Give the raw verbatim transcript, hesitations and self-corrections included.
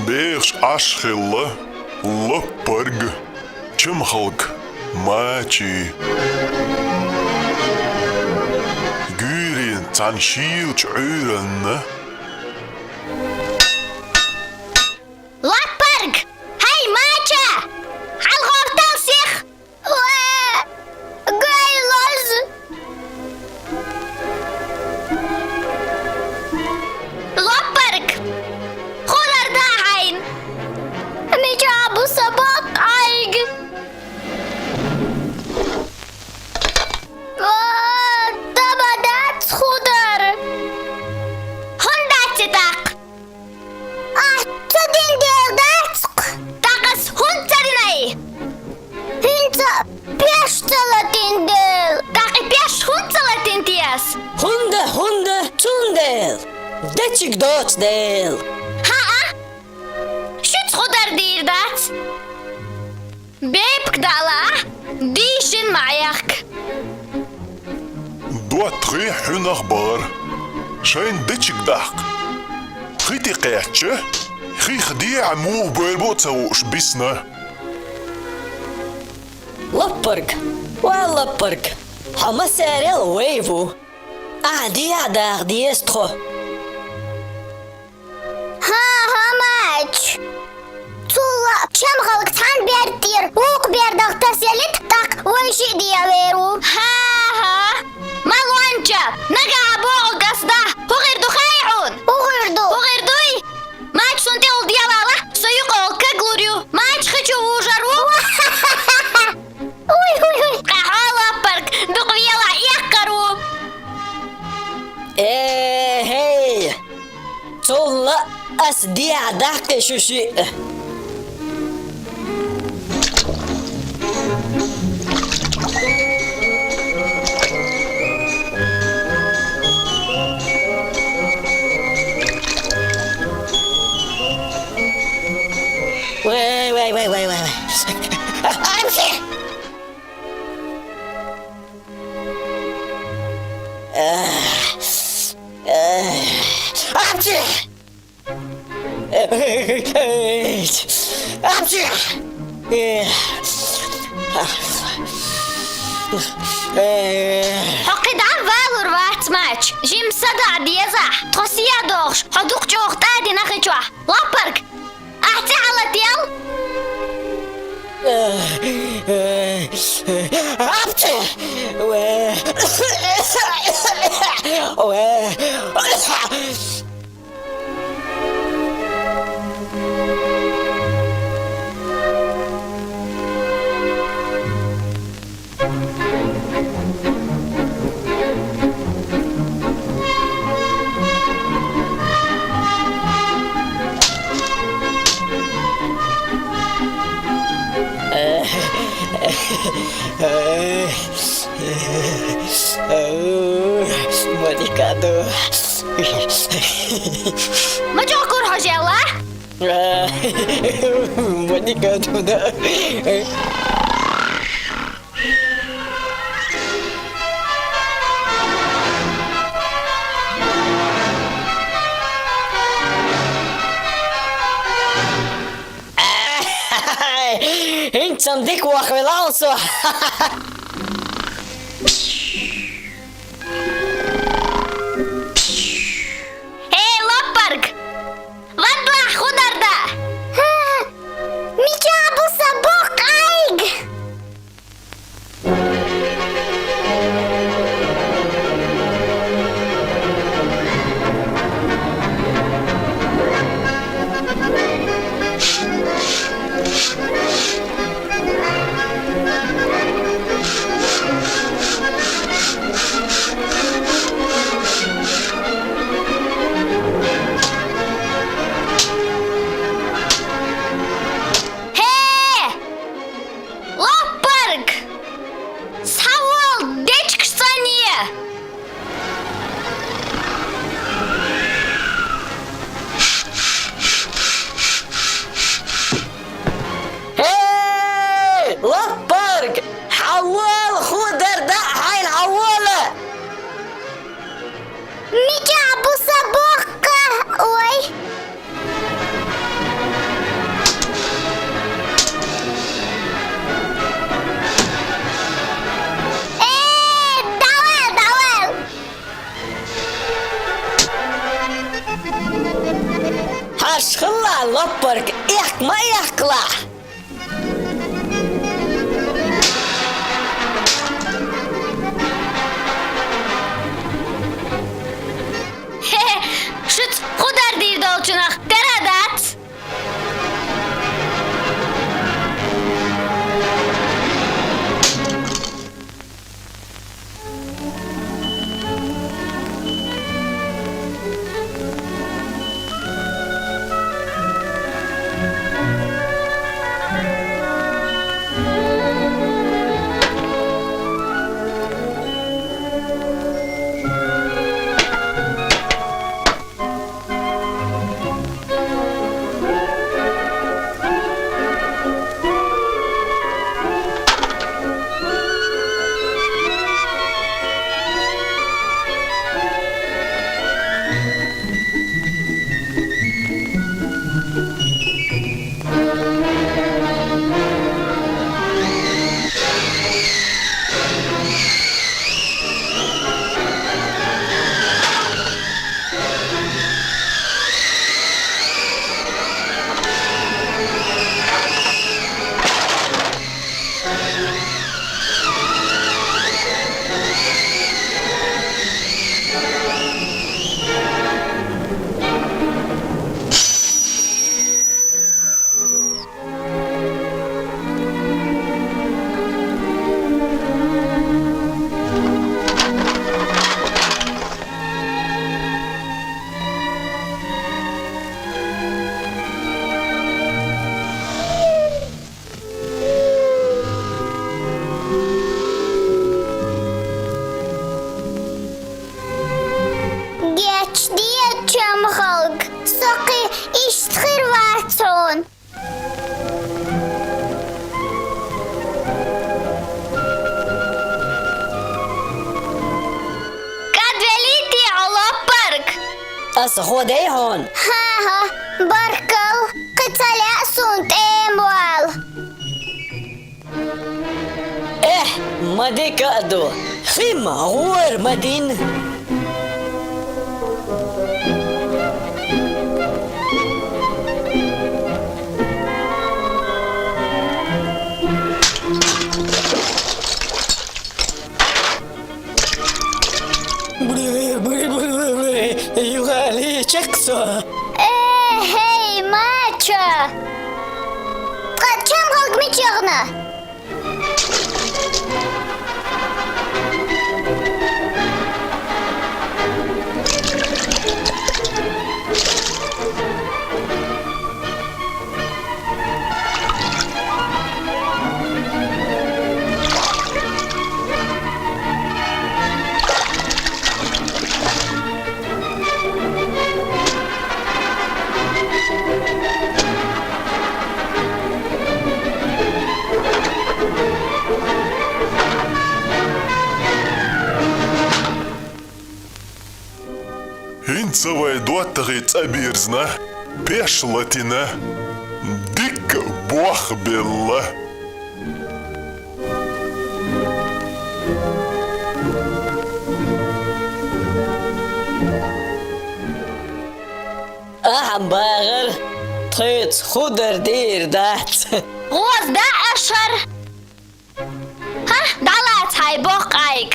Бехаш Ӏаш хилла лаппарг, чамхалг Мачи. Гуьйренца цхьана шийлачу Ӏуьйранна. Лаппарг! Хьай, Мача! ХьалгӀовттал сиха! Ва, гай лоза! Лаппарг! Хурар да хьайна! Мича бу сан боккха Ӏайг? Ва, таба дац худар! ХӀунда дац и тӀаккха? Ахь ца дина дела дац-кх. ТӀаккха ас хӀунда ца динай? ХӀинца пеш ца латина дела. ТӀаккха и пеш хӀунда ца латина те ас? ХӀунда, хӀунда, цундела. Дечиг доцу дела. ХӀаъ, шуьца худар дийр дац. Бепиг дала, дийшина ма Ӏехка. ДоттагӀий хьуьнах бахара, шайна дечиг даккха. Хи тӀе кхаьчча, хих дехьа муха бевр бу а ца хууш бисна. Лаппарг, ва лаппарг, хьо массарел вай ву. Ахьа дехьа даха деза тхо. ХӀан-хӀа, Мача. Цул а чамхалг цхьана бер тӀера вукху бер даха тасаелита, тӀаккха вай шиъ дехьавер ву. ХӀан-хӀа. Ма лонча, нагахь бохург ас да. ХӀун хир ду хаьий хьуна? ХӀун хир ду? ХӀун хир дуй? Мача, суна тӀехула делахь, со юкъахула каглур ю. Мача хи чу вужур ву. Уй-уй-уй! Къахьо, лаппарг, дукха велахь, эккхар ву! Э-хей! Цул а ас дехьа даккхи шу шиъ! Вай, вай, вай, вай, вай, вай. Апчи! Апчи! Апчи! Хьо кхидӀа а валур вац, Мача, жимма садаӀа дезахь, тхо сий а дохуш, хьо дукха чӀогӀа тӀадина хи чохь. Лаппарг! Ахьа цӀе хьалател! Апчи! Ма чӀогӀа гур хьожа аьлла? Ма дика ду да. ХӀинца-м дика вахвелла со. Эй, лаппарг! Вадлахь, худар да! Мича бу сан боккха Ӏайг? Лоппарг, эккха ма эккхалахь! Хе-хе, шуьца худар дийр долчунах тера дац! Гечдера, чамхалг, со кхин иштта хир вац хьуна. КӀадвеллий те хьо, Лоппарг? Аса гӀо дой хьуна? ХӀан-хӀа, баркалла, кхин ца лаьа суна тӀема вала. Эхь, ма дика а ду, хи-м гӀора ма дина. Юхале чекх со. Э, хӀей, мача! Ткъа чамхалг мича яхана? ХӀинца вай доттагӀий цӀа бирзина, пеш латина, дикка бох белла. Ахьа багӀар, тхоьца худар дийр дац. ГӀоза да ашар. ХӀа, дӀалаца хьай боккха Ӏайг.